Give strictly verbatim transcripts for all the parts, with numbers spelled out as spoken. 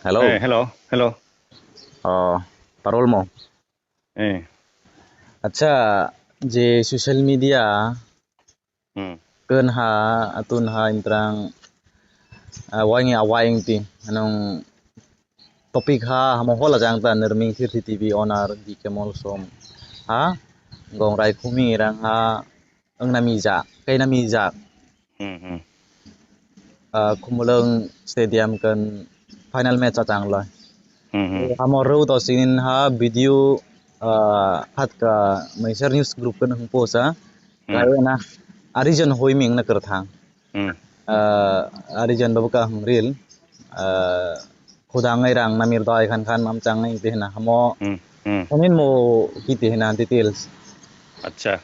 Hello. Eh, hello, hello. Oh, parol mo. Eh. Acha, je social media Hmm. Kun ha, atun ha, intrang, ah, waing ya, waing ti, anong topic ha, hamo hola jang ta, nirming thir T V owner, D K Molsom. Ha, gong rai khumi rang ha, ang nami ja, kai nami ja. Hmm, hmm. Ah, Khumulwng Stadium kan final match achang lai. Hmm, hmm. Hamo rw to sinin ha video, ah, phat ka Maisar News Group kan hung post a. Hmm. Kaya na, a reason hoi ming na kar thang. Hmm. Ah, a reason babu ka hung ril. Ah, khuda ngai rang namir doi khan khan mam chang ngai te na hamo. Hmm, hmm. Amin mo ki te na details. Acha.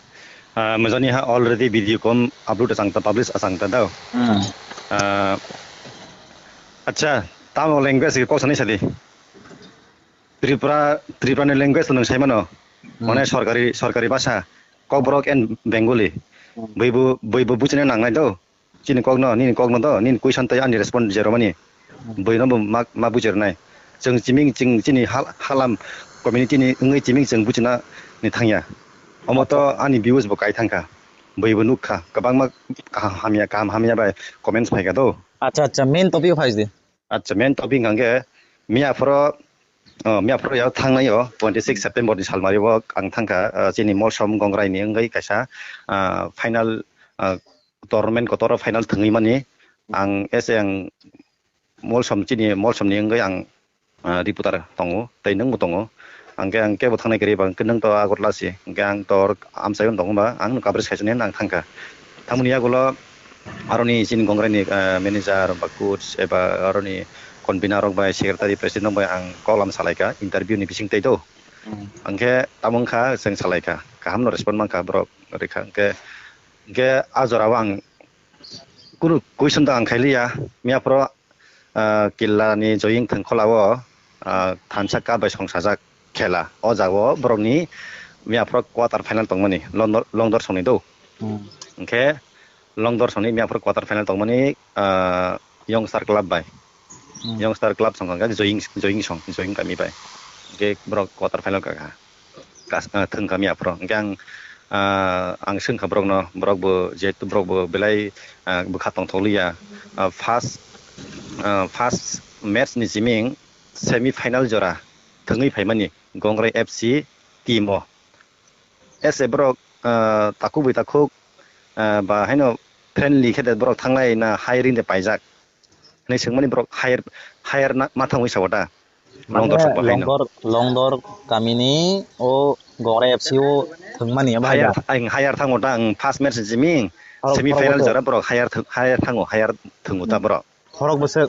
Ah, mejani ha already video kom upload asang ta, publish asang ta dao. Hmm. Ah, acha, tamo language ko sani sadi. Tripura, Tripura ni language nung sai mano. Hmm. Mane sorkari, sorkari bhasha. Kokborok and Bengali. Hmm. Baibo, baibo buchina nangnai do. Chini kokno, nini kokno do, nini question tai ani respond jeromani. Hmm. Boino bo ma, ma bujernai. Chwng chiming chwng chini hal-, halam community ni wngwi chiming chwng buchina ni thangya. Omo to ani views bo kai thangkha. Boibo nukha. Kwbangma kaham hamya, kaham hamya bai comments phaikha do. Acha, acha, main topic o phai di. Acha, main topic hwnkhe miya phoro, oh, miya phoro ya thangnai o twenty six September ni salmari o ang thangkha, ah, chini Molsom Gongrai ni wngwi kaisa, ah, final, ah, tournament kotor o final thwngwi mani ang ese ang Molsom chini Molsom ni wngwi ang, ah, reporter tongo tei nwng bo tongo. Ang khe, ang kebo thangnai kwrwi ba, hwnkhe nwng to Agartala se, hwnkhe ang to amchai o tongo ba, ang no coverage khaisa nini ang thangkha. Tamoni yagulo aroni chini Gongrai ni, ah, manager ba coach eba aroni convener rok bai, secretary, president rok bai ang kok lam salaikha, interview ni bising tei do. Hmm. Hwnkhe tamo wngkha chwng salaikha, kaham no respond mankha borok rikha, hwnkhe, hwnkhe a jora o ang kunu question da ang khailiya, miya phoro, ah, Killa ni joying thwngkhola o, ah, thansa cup bai songsajak khela. O jaga o borok ni miya phoro quarter final tongmani, Longdor, Longdor song ni do. Hmm. Hwnkhe Longdor song ni miya phoro quarter final tongmani, ah, Young Star Club bai. Hmm. Young Star Club song kha joying, joying song, joying kami bai. Hwnkhe borok quarter final kakha. Kas-, ah, thwngkha miya phoro. Hwnkhe ang, ah, ang swngkha borokno, borok bo, jehetu borok bo belai, ah, bwkha tongthokliya. Ah, first, ah, first match ni siming semi final jora thwngwi phaimani Gongrai F C team o. Ese borok, ah, takhuk bai takhuk, ah, ba haino friendly khe de borok thanglai na hiring de paijak. Hinwi swngmani borok hire, hire na, ma thangwi sabo da. Mane Longdor sokbo haino. Longdor, Longdor kamini o Gongrai F C o thwngmani abo hire, haino. Ang hire thango da, ang first match jiming, Khorok, semi final khorok bwswk? Jora borok hire thang-, hire thango, hire thwngo da Hmm. Borok. Khorok bwswk?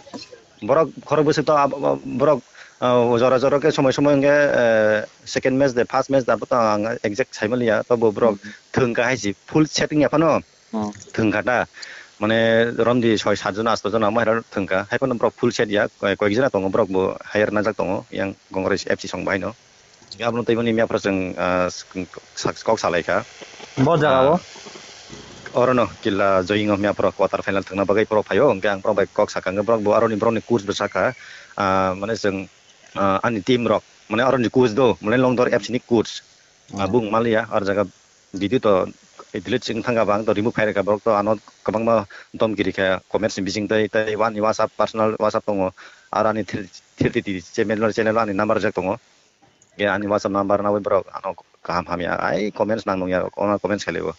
Borok, khorok bwswk to ab-, ab-, borok, ah, jora jora khe somoi somoi hwnkhe, eh, second match de, first match de, abo to ang exact saimaliya, tobo borok Hmm. Thwngkha hai si full setting ya phano. Hmm. Thwngkha ta. Mane romdi soi sat jona, asto jona, omo hai rok thwngkha. Hai phano borok full set ya, koi-, koyek jona tongo, borok bo hire najak tongo, yang Congress F C song bai no. Abono tei mani miya phoro chwng, ah, sak-, kok salai kha. Bo jaga o? Ah, orono Killa joying o miya phoro quarter final thwngna bagwi phoro phaio, hwnkhe ang borok bai kok sakha, hwnkhe borok bo aroni borokni coach bo sakha. Ah, mane chwng, ah, ani team rok, mane aroni coach do, mane Longdor F C ni coach. Ah, hmm. Bung maliya, ar jaga video to delete sing thangkha ba, ang to remove khai rwkha, borok to ano kwbangma domki rikha, comments ni bising tei, tei ani WhatsApp, personal WhatsApp tongo, ar ani thir-, thirty channel, channel ani number rijak tongo, ge ani WhatsApp number nawi borok ano kaham hamya, ai comments nang nungya, ono comments khailaibo,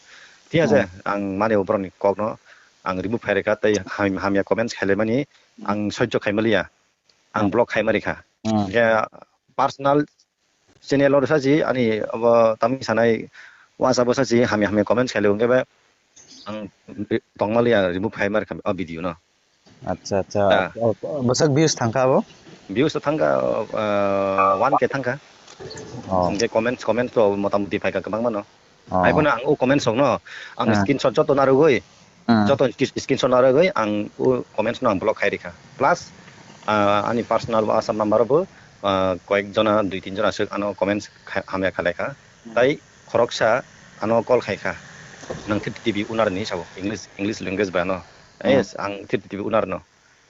thik ase, hmm. Ang mani borokni kokno ang remove khai rwkha, tei ham-, hamya comments khailaimani ang sojjo khai maliya. Ang block khai ma rikha. Hmm. Hingke personal channel o rwsa si ani abo tamni sanai WhatsApp o sa si hamya hamya comments khailai hingke ba ang tongmaliya remove khai ma rikha o video no. Acha, acha. Ah. O, o, bwsak views thangkha abo? Views to thangkha, ah, one K thangkha. Oh. Hingke comments, comments to motamoti phaikha kwbangma no. Oh. Hai phano ang o comments rok no, ang, ah, screenshot joto narwgwi, ah, joto ki-, screenshot narwgwi ang o comments no ang block khai rikha. Plus, ah, ani personal WhatsApp number bo, ah, koyek jona, dui tin jona swk ano comments kha-, hamya khalai kha. Hmm. Tai khoroksa ano call khai kha. Nwng Thirty T V owner ni sabo, English, English language bai ano. Hmm. Yes, ang Thirty T V owner no.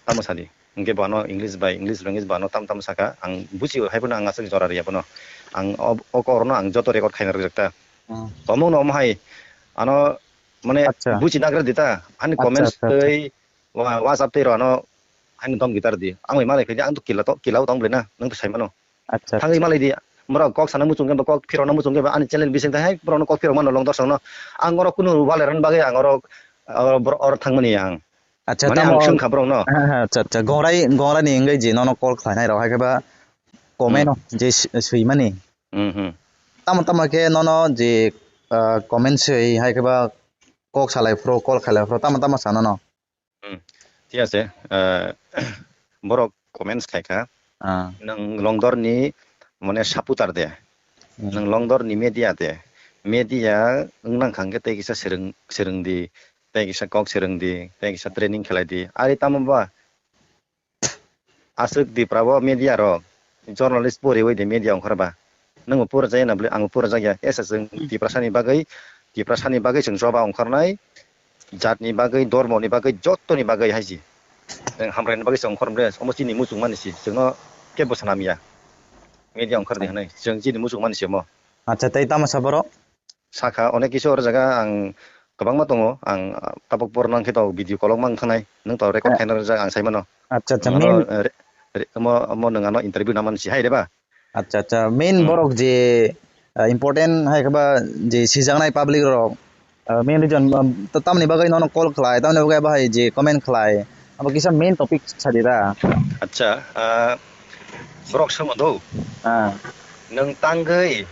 Tamo sadi. Hwnkhe bo ano English bai, English language bo ano tam tam saka. Ang buji hai phano ang aswk jora riya bono. Ang o, o kok rokno ang joto record khaina rwjak ta. Hmm. Tomung no omo hai ano mane Acha. buji nagra di ta. Ani Acha, comments acha, acha. tei wa-, WhatsApp tei rw ano ani dom guitar di. Ang bai malai khaidi ang to kila to, kila o tong bwlai na. Nwng to sai mano. Acha, Thangwi acha. malai di. Borok kok sana muchung khe ba kok phirokna muchung khe ba ani channel bising thai hai borokno kok phirok mano long dorsokno. Ang oro kunu waleran bagwi ang oro, oro, oro thangmani ang. Acha, Mane tamo ang swngkha borokno. Ha, ha, acha, acha. Gongrai, gongrai ni wngwi je nono call khlainai rok hai khe ba comment Hmm. no je s-, swimani. Hmm, hmm. Tamo, tamo khe nono je, ah, comment swi hai khe ba kok salai phro, call khalai phro, tamo, tamo sa nono. Hmm. Thik ase, ah, borok comments khai kha. Ah. Nwng Longdor ni mane supporter de. Hmm. Nwng Longdor ni media de. Media wng nang kha hwnkhe tei kisa swrwng, swrwng di, tei kisa kok swrwng di, tei kisa training khlai di. Ari tamo ba? Aswk Tipra o media rok, journalist poriwi de media ongkhor ba. Nwngbo pura jaya na bwle, angbo pura jakya. Esa chwng Hmm. Tiprasani bagwi, Tiprasani bagwi chwng choba ongkhornai, jatni bagwi, dormoni bagwi, jottoni bagwi hai si. Chwng hamraini bagwi chwng ongkhor bwle, omo chini muchung mani si, chwngno kebo swnam ya. Media ongkhor di hwnwi, chwng chini muchung mani si omo. Acha, tei tamo sa borok? Sakha, onek kisu oro jaga ang kwbangma tongo, ang, ah, tabuk borok nang khe to video kolokma wng thangnai, nwng to record Eh. khaina rwjak ang sai mano. Acha, acha, Nwng ano, main eh, re-, re-, omo, omo nwng ano interview naman si hai de ba? Acha, acha, main Hmm. borok je, ah, important hai khe ba je sijaknai public rok, ah, main reason, um, to tamni bagwi nono call khlai, tamni bagwi bahai je comment khlai, abo kisa main topic sadi da. Acha, ah, borok somo do. Ah. Nwng tangwi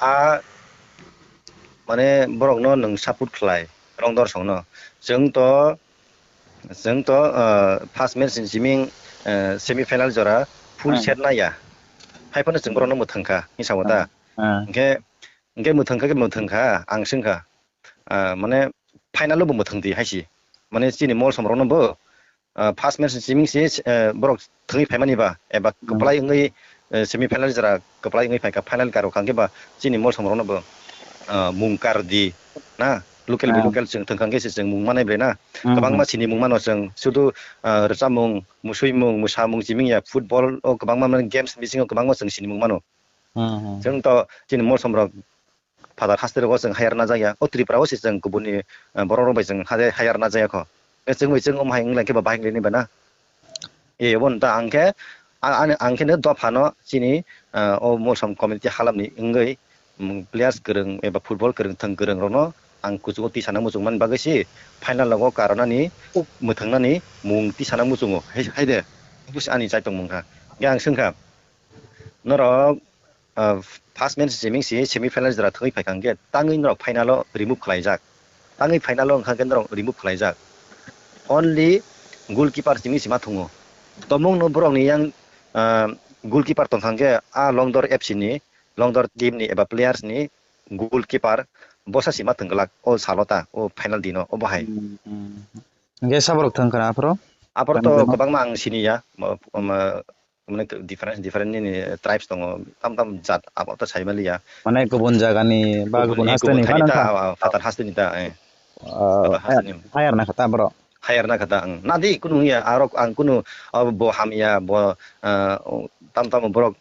a mane borokno nwng support khlai, rong dorsongno. Chwng to, chwng to, ah, first match ni siming, ah, semi final jora full Hmm. set naya. Hai phano chwng borokno mwthang kha, hinwi samo ta. Hmm. Hmm. Hwnkhe, hwnkhe mwthang kha khe mwthang kha, ang swng kha. Ah, mane final o bo mwthang di hai si. Mane chini mol som rokno bo ah, first match ni siming se, eh, borok thwngwi phaimani ba, eba Hmm. kwplai wngwi, eh, semi final jora kwplai wngwi phaikha, final karwi kha hwnkhe ba chini mol som rokno bo, ah, mung kar di na, local by Ah. local chwng thwng kha hwnkhe se chwng mung manai bwle na, Hmm, kwbangma hmm. sini mung mano chwng sudu, ah, rwchapmung, musuimung, mwsamung, siming ya football o kwbangma mane games bisingo kwbangma chwng sini mung mano. Hmm, hmm. Chwng to chini mol som rok phatar haste rogo chwng hire na jakya. O Tripura o se chwng kubuni, eh, borok rok bai chwng hire, hire na jakya kho. Chwng bai chwng omo hai wng lai khe ba bahai wng lai nai ba na. E, obo nta ang khe, a-, ani, ang khe no dopha no chini, eh, o Molsom community halam ni wngwi, mm, players kwrwng eba football kwrwng thwng kwrwng rok no ang kuchugo tisana muchung mani bagwi se final rogo karonani, mwthang nani mung tisana muchungo. Hai, hai de. Busi ani chai tong mung kha. Khe ang swng kha. Norok, ah, first match siming si semi final jora thwi phai kha hwnkhe tangwi norok final o remove khlai jak. Tangwi final o wngkha khe norok remove khlai jak. Only goalkeeper siming si ma thungo. Tomung no borok ni yang, ah, goalkeeper tong kha hwnkhe a Longdor F C ni, Longdor team ni eba players ni goalkeeper bosa si ma thwng glak o salo ta, o final dino, obo hai. Hmm, hmm. Hwnkhe saborok thwng kha na aphuru? Aphuru to Tang kwbangma ang sini ya, mo-, mo-, mane different, different nini tribes tongo, tam tam jat abo to sai mali ya. Mane kubun jagani ba kubun Kubun, eh, hasteni kubun thani phano ta, wngkha? Ah, ah, phatar hasteni ta, eh. Ah, Phatar hasteni. Hire na kha ta borok? Hire na kha ta, ang. Na di kunu ya, arok ang kunu, ah, bo hamya, bo, ah, tam tam borok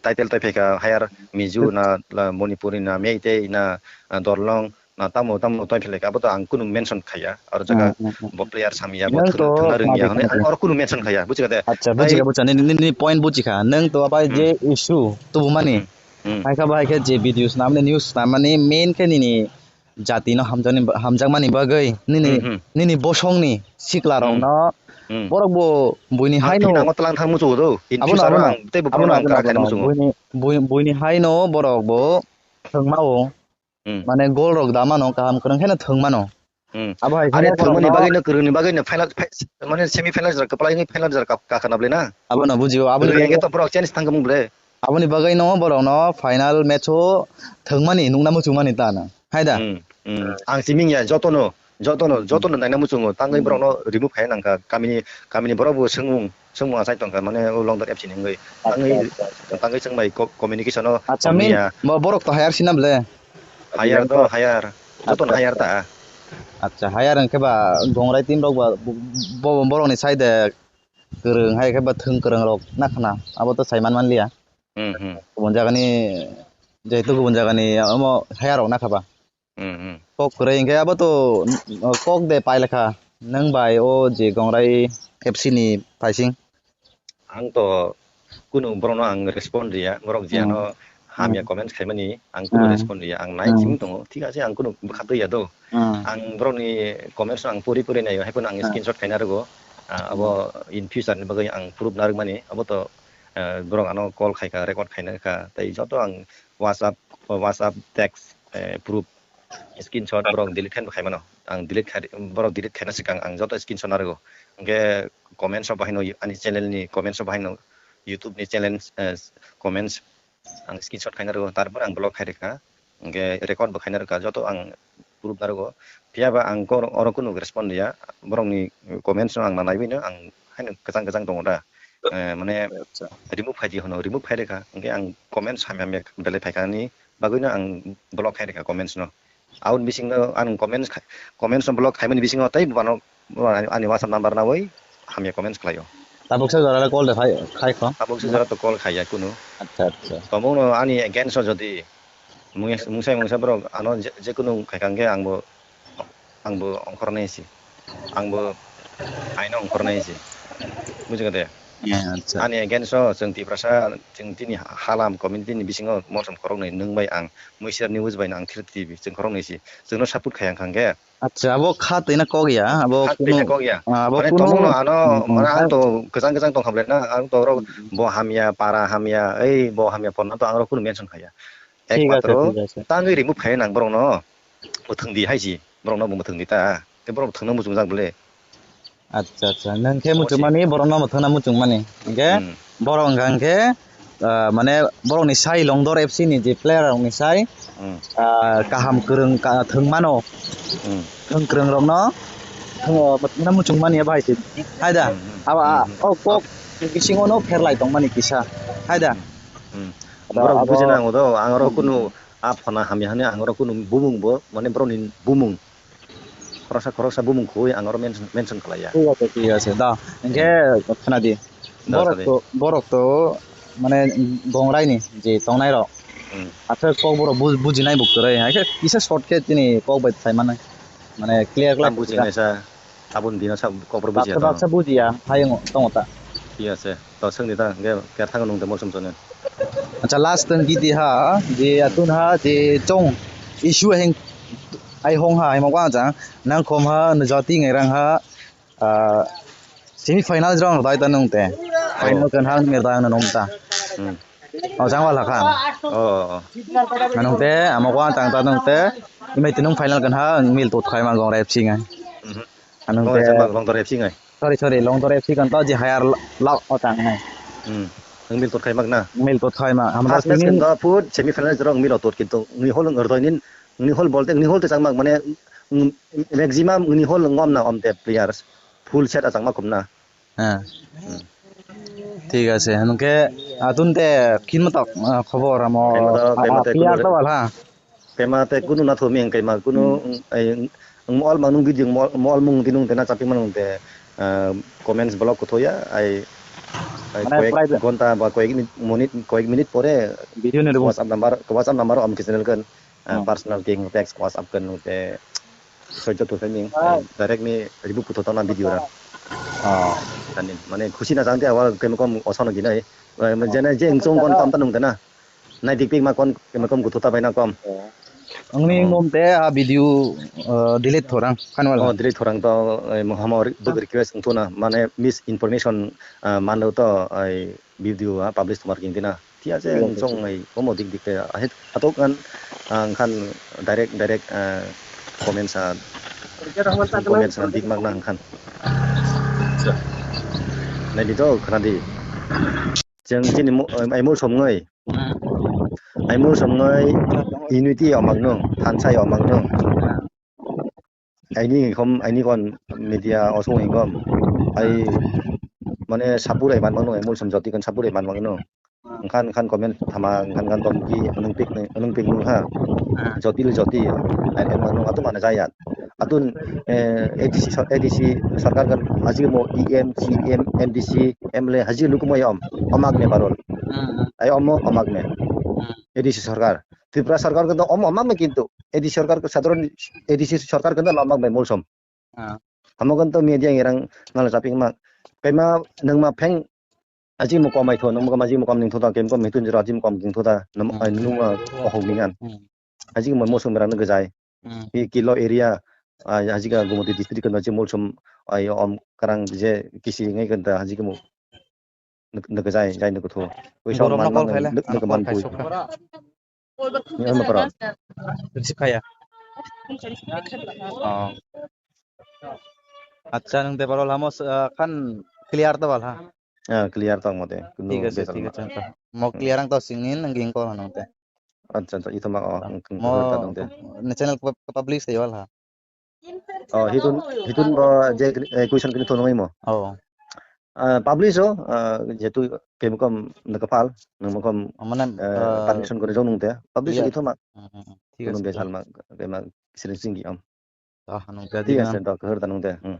title tai phaikha, hire Mizo na, la Manipuri na, Meitei na, ah, Dorlong na, tamo tamo tai phaikha, abo to ang kunu mention khaiya. Aro jaga Hmm, hmm, hmm. bo player samya, bo Nang thwna, to thwna rwngya mabi hwnwi ang khaiya. Oro kunu mention khaiya, buchikha de? Acha, Tai buchikha, buchikha. Nini, nini point buchikha. Nang to abai Hmm. je issue tubumani. Hmm. Hmm. Hai kha bai khe je video snamani, news snamani, main khe nini jati no hamjakni, hamjakmani bagwi nini, Hmm, hmm. nini bosongni sikla Hmm. rokno Hmm. borok bo buini Ang haino phina ngo tlang thang muchungo do. In Abono, future abono, ang tei bo abono, bono ang abono, kra khaina abono. Muchungo. Buini, bui-, buini haino borok bo thwngmao. Hmm. Mane gol rok da mano, kaham kwrwng kheno thwng mano. Hmm. Abo hai Ani kheno thwngmani borokno bagwi no, kwrwngni bagwi no final, fi-, mane semi final jora kwplai wngwi final jora ka-, kakha na bwle na? Abono bujio, aboni Kwrwng bagwi hwnkhe to borok chance thang khe mung bwle. Aboni bagwi no borokno final match o thwngmani nukna muchungmani ta na. Hai da? Hmm, hmm. Ang siming ya jotono, jotono, Hmm. jotono naina muchungo. Tangwi Hmm. borokno remove khai nangkha. Kamini, kamini borok bo swngmung, swngmung achai tongkha. Mane o Longdor F C ni wngwi. Acha, Tangwi, acha, acha. tangwi chwng bai co-, communication o Acha, tongmani min, ya. Bo-, borok to hire sina bwle? Hire to, hire. Jotono Acha, hire acha. ta. Acha, hire hwnkhe ba gongrai team rok ba bo-, bo-, borokni side kwrwng hai khe ba thwng kwrwng rok na khna, abo to sai man man liya. Hmm, hmm. Kubun jagani, jehetu kubun jagani omo haya rok na kha ba. Hmm, hmm. Kok kwrwi hwnkhe abo to, uh, kok de pai lekha. Nwng bai o je Gongrai F C ni paising. Ang to kunu borokno ang respond riya, borok je ano hamya comments khaimani ang kunu respond riya, ang nai simi tongo, thik ase, ang kunu bwkha twi ya do. Ang borokni comments no ang pori pori naio, hai phano ang screenshot khaina rwgo. Ah, abo in future ni bagwi ang proof narwkmani, abo to, ah, borok ano call khaikha, record khaina kha, tei joto ang WhatsApp, WhatsApp text, eh, proof, screenshot borok delete khainai bo khaimano. Ang delete khai, borok delete khaina swkang ang joto screenshot narwgo. Hwnkhe comments o bahaino ani channel ni comments o bahaino YouTube ni channel, eh, comments ang screenshot khaina rwgo, tarpore ang block khai rwkha. Hwnkhe record bo khaina rwkha, joto ang proof narwgo. Phiya ba ang kor-, oro kunu respond ya. Borokni comments no ang nanaiwi no ang haino kwchang kwchang tongo da. Eh, mane remove khai di hwno, remove khai rwkha. Hwnkhe ang comments hamya hamya belai phaikha ani bagwino ang block khai rwkha comments no. Aboni bisingo ang comments khai, comments no block khaimani bisingo tei bono, bono ani, ani WhatsApp number nawi hamya comments khlaio. Tabuksa jora le call de khai, khai kho. Tabuksa jora to call khaiya kunu. Acha, acha. Tongmungno ani against o jodi mungsa, mungsa borok ano je, je kunu khai kha hwnkhe angbo, angbo ongkhornai si. Angbo aino ongkhornai si. Bujikha de? Eh, acha. Ani against o chwng Tiprasa, chwng tini halam community ni bisingo mosom khoroknwi nwng bai ang Muisar News bai no ang thir T V chwng khoroknwi si. Chwngno support khai ang kha hwnkhe. Acha, abo kha twina kok ya, abo kha twina kok ya. Ah, abo mane kunu tongmungno ano, hmm, mane ang to kwchang kwchang tong kha ble na, ang to rok hmm, hmm, bo hamya, para hamya, ei bo hamya phone no to ang rok kunu mention khaya. Thik ase, ekmatro thik ase. Tangwi remove khai nang borok no. Mwthwng di hai si, borok no bo mwthwng di ta. Tei borok mwthwng no muchung jak bole. Acha, acha. Nwng khe muchungmani, borokno mwthangna muchungmani. Hwnkhe hmm, borok wngkha hwnkhe, ah, mane borokni sai Longdor F C ni je player rokni sai, hmm, ah, kaham kwrwng ka-, thwng mano. Hmm. Thwng kwrwng rokno thwng-, mwthangna muchungmani abo hai se. Hai da? Hmm, hmm, abo, hmm, ah, hmm, o kok bisingo no pherlai tongmani kisa. Hai da? Hmm. Abo, borok abo bujina nango do, ang oro hmm, kunu a phona hamya hwnwi ang oro kunu bumung bo, mane borokni bumung. Khoroksa khoroksa bumung khoi ang oro mention, mention khlai ya. Thik ase, thik ase. Da, hwnkhe khna di. Da, borok sa di. To, borok to mane Gongrai ni je tongnai rok. Hmm. Aswk kok borok bu-, bujinai bo kwrwi. Hai khe kisa short khe chini kok bai sai mano. Mane clear clear. Tam bujinai sa. Aboni dino sa kok borok bujiya. Baksa, baksa bujiya. Hai tongo ta. Thik ase. To swngdi ta, hwnkhe khe thango nwng tei mosum chonwi. Acha, last tong gidi ha, je atun ha, je chong issue heng ai hong ha, hemo kwa jang, nang khom ha, no jati ngai rang ha, ah, semi final jrong dai ta nung te. Final kan ha, mir dai nung ta. Hmm. O jang wala kha. Oh, oh, oh. Nung te, amo kwa jang ta nung te, imai tinung final kan ha, mil tot khai ma gong rep singa. Mhm. Ano Longdor te F C ngai. Sorry, sorry, Longdor F C kan to je higher la, la o tang nai. Hmm. Ang mil tot khai mak na. Mil tot khai ma. Hamra First match sini kan to put semi final jero ang mil tot kintu ngni hol ngar doi nin, ngni hol bolte ngni hol te chang mak mane, mm, maximum ngni hol ngom na om te players. Full set a chang mak kum na. Ha. Hmm. Thik ase. Hwnke atun te kin matok, ah, khobor amo. Kaima to, ah, kaima ah, te player kuno to wal ha. Kaima te kunu na thumi ang kaima kunu, hmm, mm, ai, mm, mol mang nung video mol, mol mung dinung tena chapi manung te, ah, comments block kuthoya ai, ai mane koyek private ghonta ba koyek minute, minute, koyek minute pore video ni rwbo. WhatsApp number, WhatsApp number om kichannel kan, ah, hmm, personal king text WhatsApp kan nung te soijo to thani, ah, ai, direct ni ribu puto tona video ra. Ah. Tani, mane khusi na jang te awa kemi kom osano ginai, ah, jene je engchong kon tam ta nung tena. Nai dik pik ma kon, ma kom kuthu ta bai na kom. Angni, oh, mom te a video, uh, delete thorang, kan wala. Oh, delete thorang to, eh, mo hamo re-, bwk request wngthu na, mane misinformation, uh, mano to, ai video, ah, publish tomar king dina. Thik ase, thik ase, wng chong nai, omo dik dik te, ahit atok kan, ah, wngkhan direct, direct, ah, comments, ah, comments, ah, dik mak na wngkhan. Nai di to, khana di. Chwng chini mo-, ai mul somngwi. Ai mul somngwi unity yomang nung, thansa yomang nung. Aini khom, aini kon media osong ingkom. Ai mane sapur ai manmang nung, ai mul som joti kon sapur ai manmang nung. Wngkha, wngkha comment thama, wngkha, wngkha comment ki, nwng pik, nwng pik nwng ha. Ah. Joti le joti, ai, ai, nwng atum mana jaya. Atun, eh, A D C sor-, A D C sarkar kan haji mo E M, C M, M D C, M L A haji luku mo yom, omak ne parol. Hmm. Ai omo omak ne. Hmm. A D C sarkar. Tripura sarkar kan to om omak me kintu. A D C sarkar ke sadharon A D C sarkar kan to omak me mulsom. Ah. Hamo kan to media ngerang ngal japing mak. Kaima nang ma pheng aji mo komai tho, nang ma aji mo kom ning tho ta, kem kom hitun jero aji mo kom ning tho ta, nam Hmm. ai nung ma ohong ningan. Hmm. Haji mo mosong berang nang gajai. Hmm. I kilo area, ah, haji ka Gomoti district kan aji mulsom ai om karang je kisi ngai kan ta haji ka mo nang gajai, jai nang tho. Oi sa Borok man nokol man khaila, nang nang nokol man khai bui. Sokha. Ni ano para. Receive khaya. Oh. Acha, nwng de parol hamo, ah, khan clear to bal ha. Ah, clear tong mate. Kunu Thik ase, besal thik ma. Ase, ta. Mo Hmm. Clear ang to singin nang ging ko hanong te. Acha, acha, ito ma, oh, Ah, ang kung mo kung ta dong te. Ne channel pu-, publish ayo ha. Oh, hitun, hitun bo je, eh, question kini thonoi mo. Oh. Ah, publish o, ah, jetu kemkom nakapal, nangkom, Mane, eh, ah, permission kore jong nung te. Publish iya. Ito ma. Hmm, hmm, hmm. Thik Kunu ase, besal thik. Ma, kema siring singgi am. Ah, nung te Thik di ase, nang. To, kahar ta nung te. Hmm.